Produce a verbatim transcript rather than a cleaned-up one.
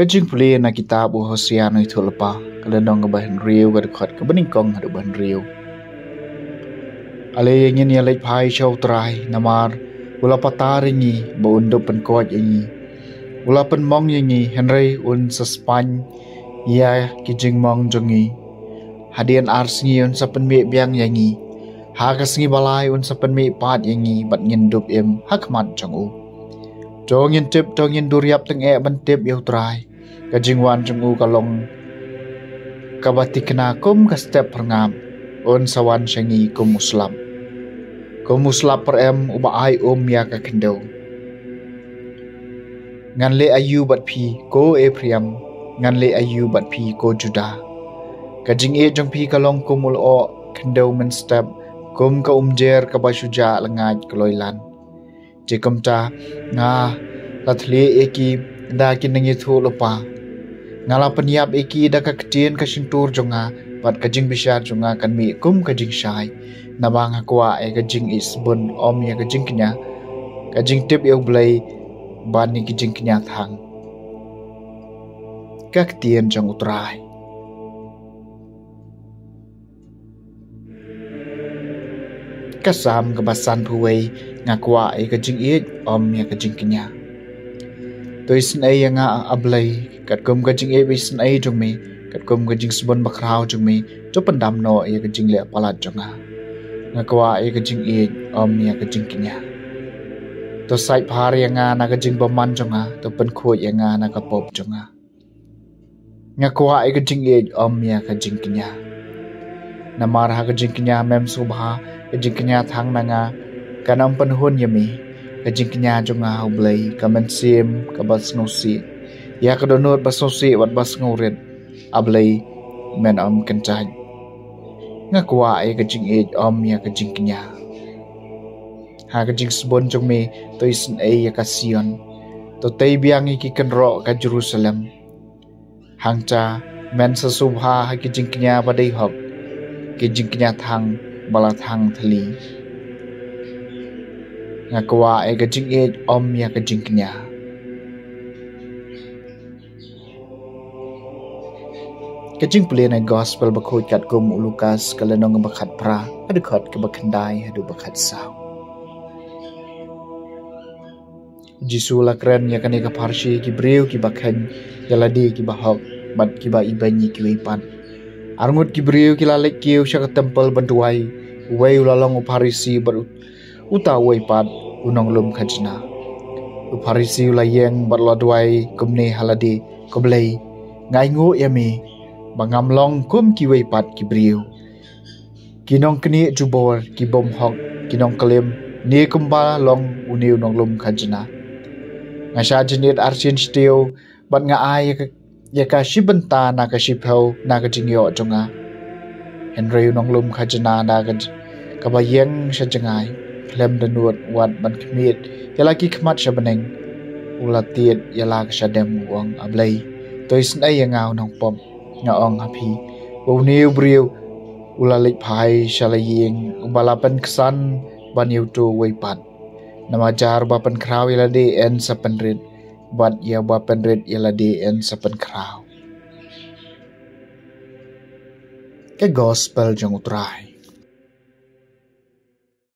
Ka jingpule na kitab u Hosea u nongïathuhlypa, ka lynnong kaba hynriew, ka dkhot kaba nyngkong haduh ba hynriew. Ale ïa ngin ïa leit phai sha u Trai, namar u la patar ïa ngi, ba un dup pynkoit ïa ngi. U la pynmong ïa ngi, hynrei un sa spaiñ ïa ki jingmong jong ngi. Hadien ar sngi un sa pynmih biang ïa ngi. Ha ka sngi ba lai un sa pynmih pat ïa ngi, bad ngin dup im ha khmat jong u. To ngin tip, to ngin duriap tyngeh ban tip ïa u Trai. Ka jingwan jong u ka long kaba thikna kum ka step pyrngap. Un sa wan sha ngi kum u slap. Kum u slap pyrem uba ai um ïa ka khyndew. Ngan leh aïu bad phi, ko Ephraim? Ngan leh aïu bad phi, ko Judah? Ka jingïeit jong phi ka long kum u lyoh khyndew mynstep, kum ka umjer kaba shu jah lyngait kloi lan. Te kumta, nga la thylliej ïa ki da ki nongïathuhlypa. Nga la pynïap ïa ki da ka ktien ka shyntur jong nga, bad ka jingbishar jong nga kan mih kum ka jingshai. Naba nga kwah ïa ka jingïeit sbun, ym ïa ka jingkñia. Ka jingtip ïa u Blei ban ïa ka jingkñia thang. Ka ktien jong u Trai. Ka Salm kaba sanphew wei. Nga kwah ïa ka jingïeit, ym ïa ka jingkñia. To isynei ïa nga, A Blei, katkum ka jingïeit ba isynei jong me, katkum ka jingsbun bakhraw jong me, to pyndam noh ïa ka jingleh palat jong nga. Nga kwah ïa ka jingïeit, ym ïa ka jingkñia. To sait phar ïa nga na ka jingbymman jong nga, to pynkhuid ïa nga na ka pop jong nga. Nga kwah ïa ka jingïeit, ym ïa ka jingkñia. Namar ha ka jingkñia mem sngewbha, ka jingkñia thang na nga kan ym pynhun ïa me. Ka jingkñia jong nga, A Blei, ka mynsiem kaba sngewsih. Ïa ka dohnud ba sngewsih bad ba sngewrit, A Blei, men ym kyntait. Nga kwah ïa ka jingïeit, ym ïa ka jingkñia. Ha ka jingsbun jong me, to isynei ïa ka Sion. To tei biang ïa ki kynroh ka Jerusalem. Hangta men sa sngewbha ha ki jingkñia ba dei hok, ki jingkñia thang ba la thang thylli. Nga kwah ïa ka jingïeit, ym ïa ka jingkñia. Ka jingpule na gospel bakhuid katkum u Lukas, ka lynnong ba khatphra, ka dkhot kaba khyndai haduh ba khatsaw. Jisu la kren ïa kane ka pharshi, ki briew kiba kheiñ ïa lade kiba hok, bad kiba ibeiñ ïa kiwei pat. Arngut ki briew ki la leit kiew sha ka templ ban duwai. Uwei u la long u Pharisi bad u, uta uwei pat u nonglum khajna. U Pharisi u la ïeng bad la duwai kumne ha lade, Ko Blei, nga ainguh ïa me ba ngam long kum kiwei pat ki briew, ki nongknieh jubor, ki bym hok, ki nongklim, ne kumba long une u nonglum khajna. Nga shah jynit arsien shi taïew, bad nga ai ïa ka, ïa ka shi bynta na ka shiphew na ka jingïoh jong nga. Hynrei u nonglum khajna da ka j-, kaba ïeng sha jngai, khlem da nud wat ban khmied ïa la ki khmat sha bneng, u la tied ïa la ka shadem, u ong, A Blei, to isynei ïa nga u nongpop. Nga ong ha phi ba une u briew u la leit phai sha la ïing uba la pynksan ban ïa uto uwei pat. Namar jar ba pynkhraw ïa lade yn sa pynrit, bad ïa ba pynrit ïa lade yn sa pynkhraw. Ka gospel jong u Trai.